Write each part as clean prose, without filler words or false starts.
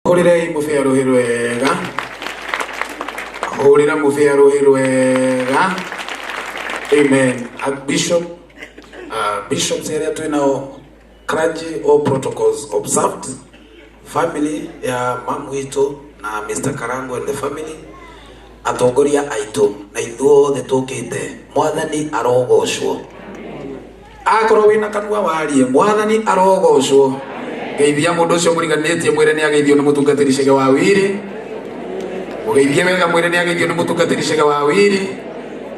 Hũrĩrai mũbĩa rũhĩ rwega. Hũrĩra mũbĩa rũhĩ rwega. Amen. Archbishop, bishops arĩa twĩ nao, clergy, all protocols observed. Family ya mamu witũ na Mr. Karango and the family, atongoria aitũ na ithuothe tũkĩte, Mwathani arogocwo. Akorwo wĩna kanua warie, Mwathani arogocwo. Geithia mũndũ ũcio mũriganĩtie, mwĩre nĩ ageithio nĩ mũtungatĩri Chege wa Wiri. Mũgeithie wega, mwĩre nĩ ageithio nĩ mũtungatĩri Chege wa Wiri.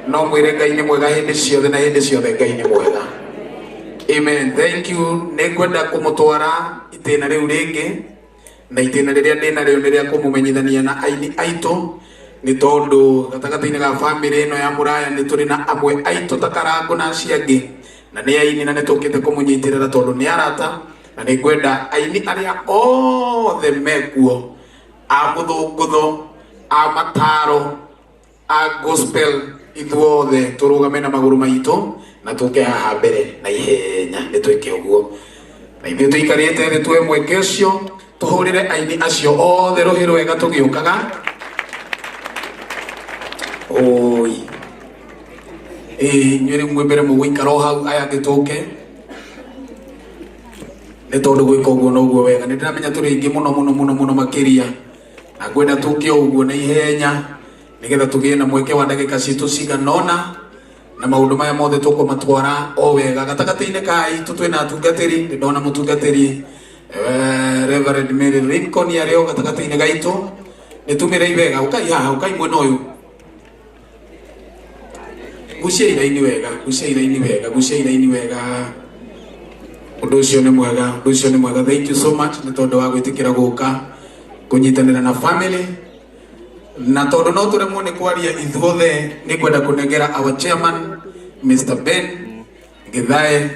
No mwĩre Ngai nĩ mwega hĩndĩ ciothe na hĩndĩ ciothe Ngai nĩ mwega. Amen. Thank you. Nĩ ngwenda kũmũtwara itĩna rĩu rĩngĩ, na itĩna rĩrĩa ndĩ narĩo nĩ rĩa kũmũmenyithania na aini aitũ, nĩ tondũ gatagatĩ-inĩ ga bamĩrĩ ĩno ya Mũraya nĩ tũrĩ na amwe aitũ ta Karangũ na acio angĩ, na nĩ aini, na nĩ tũkĩte kũmũnyitĩrĩra tondũ nĩ arata, na nĩ ngwenda aini arĩa othe mekuo, a mũthũngũtho, a mataro, a gospel, ithuothe tũrũgame na magũrũ maitũ na tũke haha mbere na ihenya. Nĩ twĩke ũguo na ithuĩ tũikarĩte thĩ tuoe mweke ũcio tũhũrĩre aini acio othe rũhĩ rwega tũgĩũkaga. Oi, ĩĩ, inyuĩ rĩu mwĩ mbere, mũgũikara o hau, aya angĩ tũke, nĩ tondũ gwĩka ũguo noguo wega. Nĩ ndĩramenya tũrĩ aingĩ mũno mũno mũno mũno makĩria, na ngwenda tũke o ũguo na ihenya nĩgetha tũgĩe na mweke wa ndagĩka citũ cigana ũna, na maũndũ maya mothe tũkũmatwara o wega. Gatagatĩ-inĩ ka itũ twĩna atungatĩri. Nĩ ndona mũtungatĩri Reverend Mary Lincoln arĩ o gatagatĩ-inĩ gaitũ. Nĩ tumĩrei wega. Ũkai haha, ũkai mwena ũyũ. Guciai raini wega, guciai raini wega, guciai raini wega. Ũndũ ũcio nĩ mwega, ũndũ ũcio nĩ mwega. Thank you so much nĩ tondũ wa gwĩtĩkĩra gũka kũnyitanĩra na family, na tondũ no tũremwo nĩ kwaria ithuothe, nĩ ngwenda kũnengera our chairman Mr. Ben Githae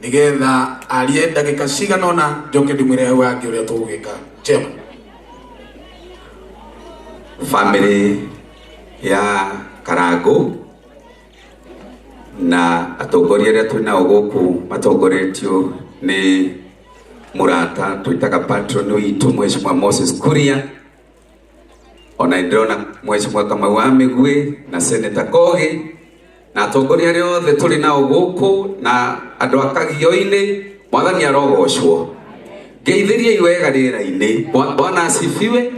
nĩgetha arie ndagĩka cigana ũna, njoke ndĩmwĩre hau hangĩ ũrĩa tũgwĩka. Chairman. Family ya Karangũ na atongoria arĩa twĩ nao gũkũ matongoretio nĩ mũrata twĩtaga patron witũ, Mheshimiwa Moses Kuria, ona ndĩrona Mheshimiwa Kamau wa Mĩguĩ na Senator Kogi na atongoria arĩa othe tũrĩ nao gũkũ na andũ a Kagio-inĩ, Mwathani arogocwo. Ngeithĩriai wega rĩera-inĩ. Bwana asifiwe.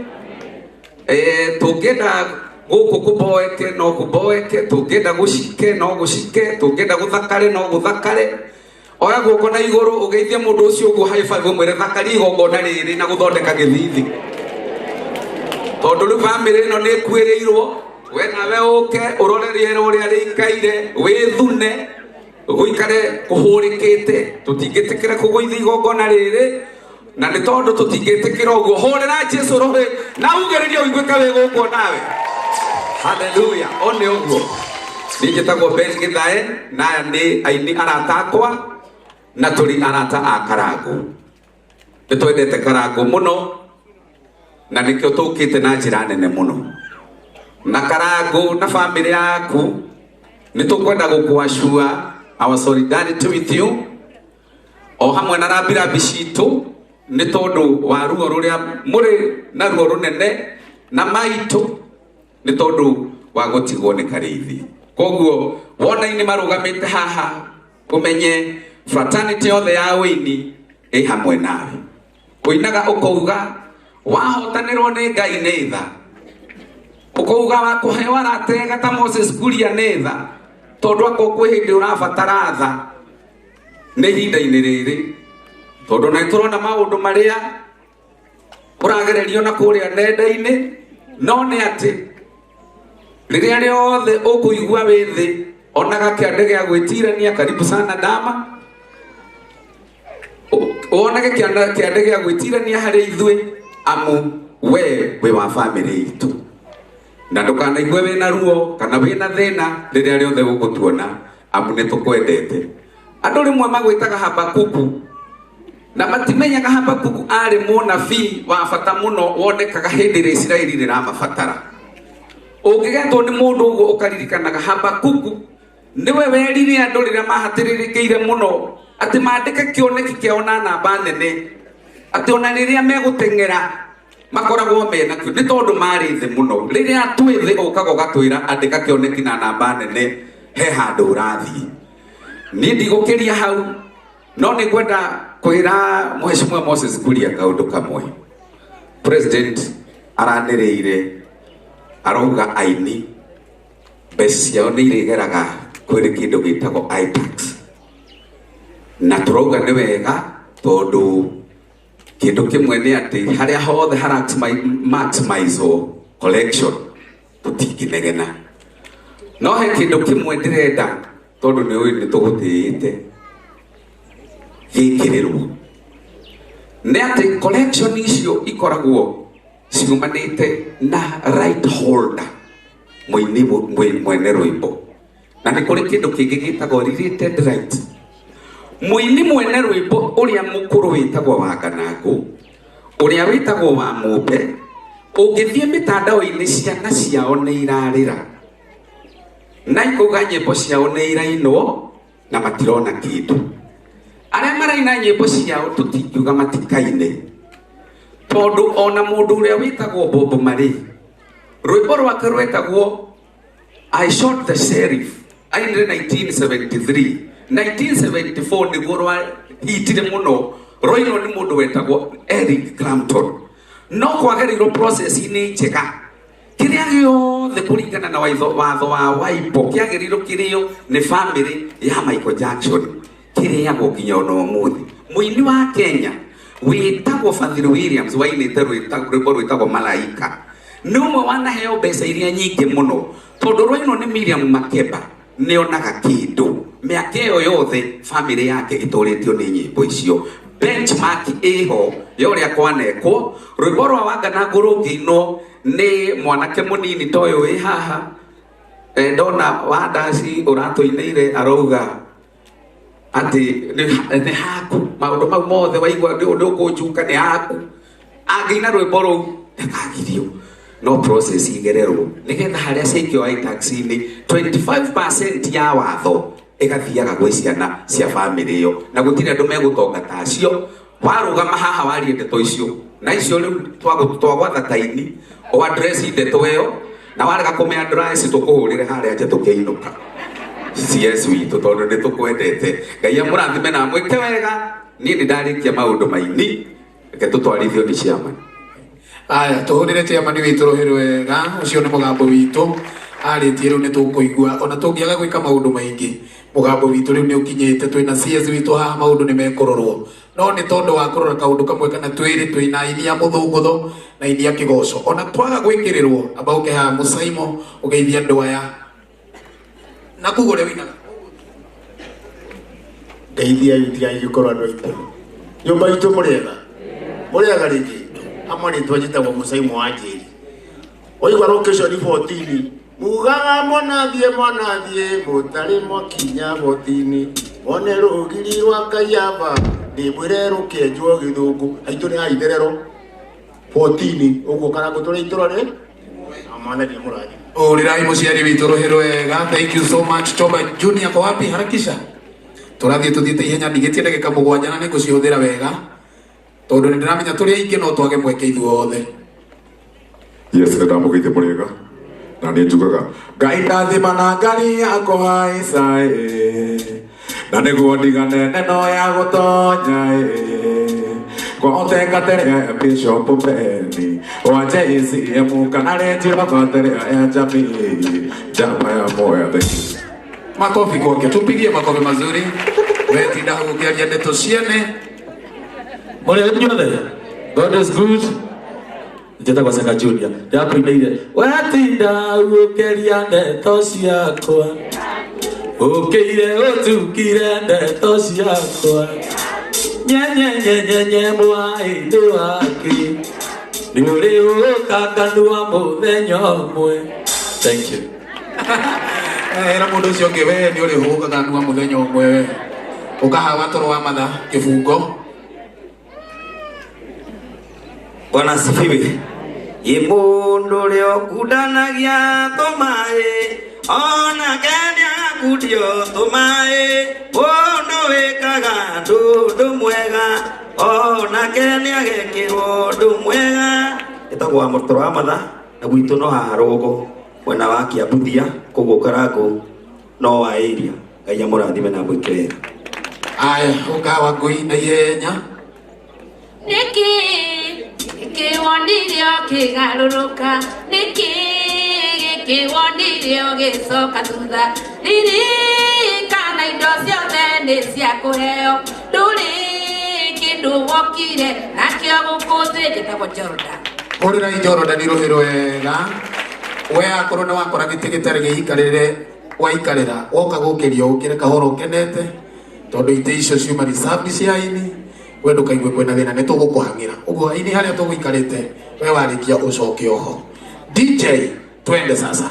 Tũngĩenda gũkũ kũboeke no kũboeke, tũngĩenda gũcike no gũcike, tũngĩenda gũthakare no gũthakare. Oya guoko na igũrũ ũgeithie mũndũ ũcio ũguo, high five, ũmwĩre thakaria igongona rĩrĩ na gũthondeka gĩthithi, tondũ rĩu bamĩrĩ ĩno nĩ ĩkuĩrĩirwo. We nawe ũke ũrore rĩera ũrĩa rĩikaire, wĩthune gũikare kũhũrĩkĩte. Tũtingĩtĩkĩra kũgũithia igongona rĩrĩ, na nĩ tondũ tũtingĩtĩkĩra ũguo, hũrĩra Jesu rũhĩ na ugĩrĩrie ũiguĩke wĩ gũkũ nawe. Haleluya. O nĩ ũguo, niĩ njĩtagwo Ben Githae, na aya nĩ aini arata akwa, na tũrĩ arata a Karangũ. Nĩ twendete Karangũ mũno, na nĩkĩo tũkĩte na njĩra nene mũno. Na Karangũ na bamĩrĩ yaku, nĩ tũkwenda gũkũacua our solidarity with you, o hamwe na rambirambi citũ, nĩ tondũ wa ruo rũrĩa mũrĩ naruo rũnene na maitũ, nĩ tondũ wa gũtigwo nĩ Karĩithi. Koguo wona-inĩ marũgamĩte haha, ũmenye fraternity yothe ya ũini ĩ hamwe nawe. Ũinaga ũkauga wahotanĩrwo nĩ Ngai nĩ tha, ũkauga wa kũheo aratega ta Moses Kuria nĩ tha, tondũ akorwo kwĩ hĩndĩ ũrabatara tha nĩ ihinda-inĩ rĩrĩ, tondũ na tũrona maũndũ marĩa ũragererio na kũrĩa nenda-inĩ. No nĩ atĩ rĩrĩa rĩothe ũkũigua wĩ thĩ, onaga kĩande gĩa gwĩtirania, karibu sana dama, wonage kĩande gĩa gwĩtirania harĩ ithuĩ, amu we wĩ wa bamĩrĩ itũ, na ndũkanaigue wĩna ruo kana wĩna thĩna rĩrĩa rĩothe ũgũtuona, amu nĩ tũkwendete. Andũ rĩmwe magwĩtaga Habakuku, na matimenyaga Habakuku arĩ mũnabii wa bata mũno wonekaga hĩndĩ ĩrĩa Isiraeli rĩramabatara. Ũngĩgetwo nĩ mũndũ ũguo, ũkaririkanaga Habakuku nĩwe werire andũ rĩrĩa mahatĩrĩrĩkĩire mũno atĩ mandĩke kĩoneki kĩao na namba nene, atĩ ona rĩrĩa megũteng'era. Makoragwo mena kĩo nĩ tondũ marĩ thĩ mũno. Rĩrĩa twĩ thĩ ũkaga ũgatwĩra andĩka kĩoneki na namba nene he handũ ũrathiĩ. Niĩ ndigũkĩria hau, no nĩ ngwenda kwĩra Mheshimiwa Moses Kuria kaũndũ kamwe. President aranĩrĩire arauga aini mbeca ciao nĩ irĩgeraga kwĩrĩ kĩndũ gĩtagwo iTax. Na tũrauga nĩ wega tondũ kĩndũ kĩmwe nĩ atĩ harĩa hothe hara maximize collection tũtingĩnegena. No he kĩndũ kĩmwe ndĩrenda tondũ nĩ ũĩ nĩ tũgũtĩĩte gĩkĩrĩrwo nĩ atĩ collection icio ikoragwo ciumanĩte na right holder mũini mwene rwĩmbo. Na nĩ kũrĩ kĩndũ kĩngĩ gĩtagwo related right. Mũini mwene rwĩmbo ũrĩa mũkũrũ wĩtagwo Wanganangũ, ũrĩa wĩtagwo wa Mũmbe, ũngĩthiĩ mĩtandao-inĩ ciana ciao nĩ irarĩra na ikauga nyĩmbo ciao nĩ irainwo na matirona kĩndũ. Arĩa maraina nyĩmbo ciao tũtingiuga matikaine, tondũ ona mũndũ ũrĩa wĩtagwo Bob Marley rwĩmbo rwake rwetagwo I Shot the Sheriff ainire 1973. 1974 nĩguo rwahitire mũno, rwainwo nĩ mũndũ wetagwo Eric Clapton. No kwagereirwo process-inĩ njega kĩrĩa gĩothe kũringana na watho wa WIPO kĩagĩrĩirwo kĩrĩo nĩ family ya Michael Jackson kĩrĩagwo nginya ona ũmũthĩ. Mũini wa Kenya wĩtagwo Fadhili Williams wainĩte rwĩmbo rwĩtagwo Malaika nĩ ũmwe wanaheo mbeca iria nyingĩ mũno tondũ rwainwo nĩ Miriam Makeba nĩonaga kĩndũ. Mĩaka ĩyo yothe family yake ĩtũrĩtio nĩ nyĩmbo icio. Benchmark ĩho ya ũrĩa kwanekwo. Rwĩmbo rwa Wanganangũ rũngĩinwo nĩ mwanake mũnini ta ũyũ wĩ haha, ndona Wandaci ũratũinĩire arauga atĩ nĩ haku maũndũ mau mothe waigua nĩ ũkũnjuka nĩ haku. Angĩina rwĩmbo rũu ndakagirio, no process igererwo nĩgetha harĩa ciaikio iTax-inĩ 25% ya watho ĩgathiaga gwĩ ciana cia family ĩyo, na gũtirĩ andũ megũtonga ta acio. Warũgama haha warie ndeto icio na icio rĩu twagwatha taini o address ndeto ĩyo, na warega kũmĩ address tũkũhũrĩre harĩa nja tũkĩinũka. CS witũ tondũ nĩ tũkwendete. Ngai amũrathime na amwĩke wega. Niĩ nĩ ndarĩkia maũndũ maini, reke tũtwarithio nĩ chairman. Aya, tũhũrĩre chairman witũ rũhĩ rwega, ũcio nĩ mũgambo witũ arĩtie rĩu nĩ tũkũigua ona tũngĩaga gwĩka maũndũ maingĩ mũgambo witũ rĩu nĩ ũkinyĩte. Twĩna CS witũ haha maũndũ nĩ mekũrorwo, no nĩ tondũ wa kũrora kaũndũ kamwe kana twĩrĩ, twĩna aini a mũthũngũtho na aini a kĩgoco. Ona twaga gwĩkĩrĩrwo, amba ũke haha Mũcaimo ũgeithie andũ aya na kuga ũrĩa wĩinaga. Ngeithia itigai gĩkorwo andũ aitũ nyũmba itũ mũrĩega mũrĩega rĩngĩ amwe rĩtwa njĩtagwo Mũcaimo wa Njĩri. Waigua location 14 mugaga mwanathiĩ mwanathiĩ mũtarĩ mwakinya botini wone rũgiri rwa Kaiaba ndĩmwĩre rũkĩenjwo gĩthũngũ aitũ nĩ haitherero 14 ũguo kana ngũtũre itũra rĩ mwathani mũrathime. Ũrĩrai mũciari witũ rũhĩ rwega. Thank you so much. Choba Junior kwa wapi? Harakisha. Tũrathiĩ tũthiĩte ihenya, ndigĩtie ndagĩka 7 na nĩngũcihũthĩra wega tondũ nĩ ndĩramenya tũrĩ aingĩ no twage mweke ithuothe. Yes, nĩ ndamũgeithia mũrĩega na nĩ njugaga Ngai ndathima na ngari yakũhaica na nĩguo ndigane neno ya gũtonya kwahoteka terea ya Bishop Beni wa JCM kana Range Rover terea ya jamii jama ya moyo. Thank you. Makofi kwake, tupigie makofi mazuri. Wetinda hau ũkĩaria ndeto ciene. Mũrĩega inyuothe. God is good. Njĩtagwo Seka Junior. Ndĩrakũinĩire wetinda ũkĩaria ndeto ciakwa ũkĩire ũtukire ndeto ciakwa nyenyenyenyenye mwaĩndĩ wake nĩ ũrĩ ũkakanua mũthenya ũmwe. Thank you. Era mũndũ ũcio ũngĩ, we nĩ ũrĩ ũkakanua mũthenya ũmwe we ũkahawa toro wa matha kĩbungo. Bwana asifiwe. Ye mũndũ ũrĩa ũkundanagia tũmaĩ ona kenya kundio tũmaĩ, mũndũ wĩkaga ũndũ mwega ona kenya gekĩrwo ũndũ mwega. Etagwo wa Mũtoro wa Matha na gwitũ no haha rũgongo mwena wa Kiambuthia koguo Karangũ no wa area. Ngai amũrathime na amwĩke wega. Aya, ũkawa ngui na ihenya. Nĩkĩ gĩkĩwonire ũkĩgarũrũka? Nĩkĩ gĩkĩwonire ũgĩcoka thutha? Ririkana indo ciothe nĩ cia kũheo, ndũrĩ kĩndũ wokire nakĩo gũkũ thĩ. Njĩtagwo Jordan. Hũrĩrai Jordan rũhĩ rwega. We akorwo nĩ wakora gĩtĩ gĩtarĩ gĩikarĩre waikarĩra, woka gũkĩrio ũkĩre kahora ũkenete, tondũ itĩ icio ciuma reserved cia aini. We ndũkaigue kwĩna thĩna, nĩ tũgũkũhang'ĩra. Ũguo aini harĩa tũgũikarĩte, we warĩkia ũcoke oho. DJ, twende sasa.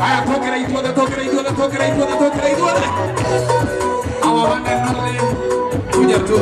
Aya, tokera ithuothe, tokera ithuothe, tokera ithuothe, tokera ithuothe. Awa one and only, kuja tu.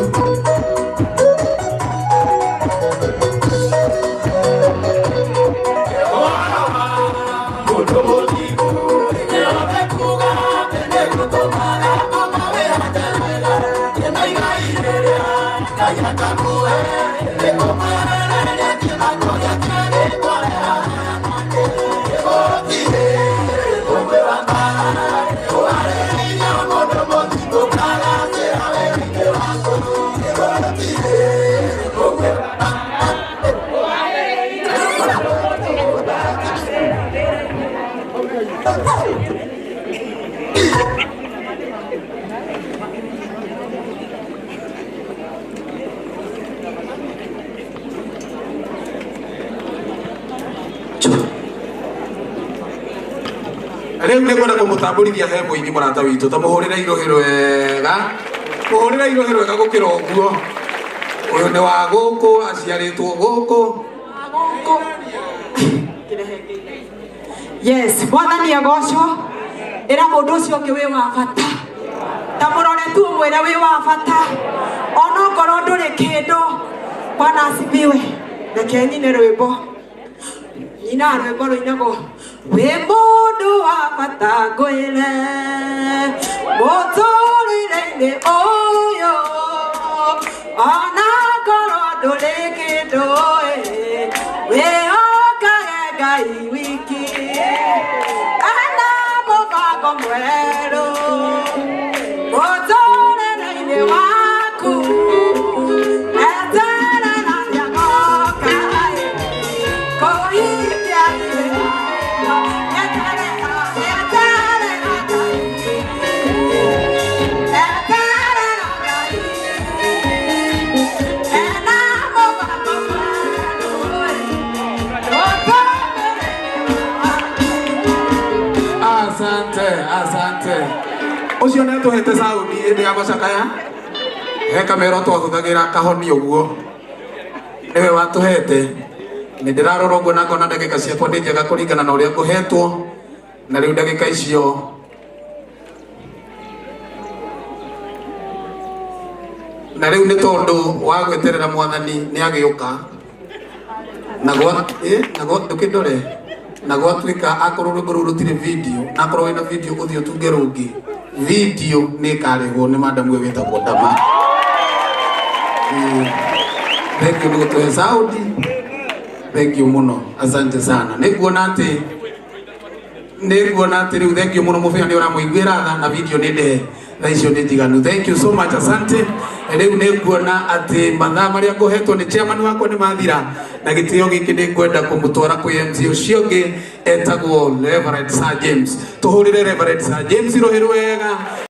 Rĩu nĩ ngwenda kũmũtambũrithia he mũini mũrata witũ, ta mũhũrĩre irohĩ rwega, mũhũrĩre irohĩ rwega gũkĩra ũguo. Ũyũ nĩ wa gũkũ, aciarĩtwo gũkũ. Yes, mwathani agocwo. Ĩra mũndũ ũcio ũngĩ wĩ wa bata, ta mũrore tu ũmwĩre wĩ wa bata, onokorwo ndũrĩ kĩndũ. Bwana asifiwe. Reke nyine rwĩmbo, nyinaga rwĩmbo rũinagwo Wĩ mũndũ wa bata ngwĩre mũtũrĩre-inĩ ũyũ ona ngorwo ndũrĩ kĩndũ ĩ wĩhokage Ngai wiki ena mũbango mwerũ mũtũrĩre-inĩ waku eterera nĩagoka ĩ kũhingia ĩ eterera eterera Ngai eterera Ngai ena mũbango mwerũ Asante, asante. Ũcio nĩ atũhete sound hĩndĩ ya macakaya. He kamero twahũthagĩra kahoni ũguo. Nĩwe watũhete. Nĩ ndĩrarora ũguo na ngona ndagĩka ciakwa nĩ njega kũringana na ũrĩa ngũhetwo. Na rĩu ndagĩka icio na rĩu nĩ tondũ wa gweterera mwathani nĩ agĩũka na gwa na gwa ndũkĩndore na gwatuĩka akorwo rwĩmbo rũu rũtirĩ video na akorwo wĩna video ũthiĩ ũtunge rũngĩ video nĩ ĩkarĩhwo nĩ madamu ũyũ wĩtagwo Ndama. Thank you nĩ gũtũhe sound. Thank you mũno, asante sana. Nĩ nguona atĩ rĩu thank you mũno mũbĩa nĩ ũramũiguĩra tha na video nĩ ndehe thaa icio nĩ njiganu. Thank you so much, asante. Rĩu nĩ nguona atĩ mathaa marĩa ngũhetwo nĩ chairman wakwa nĩ mathira na gĩtĩo gĩkĩ nĩ ngwenda kũmũtwara kwĩ MC ũcio ũngĩ etagwo Reverend Sir James. Tũhũrĩre Reverend Sir James rũhĩ rwega.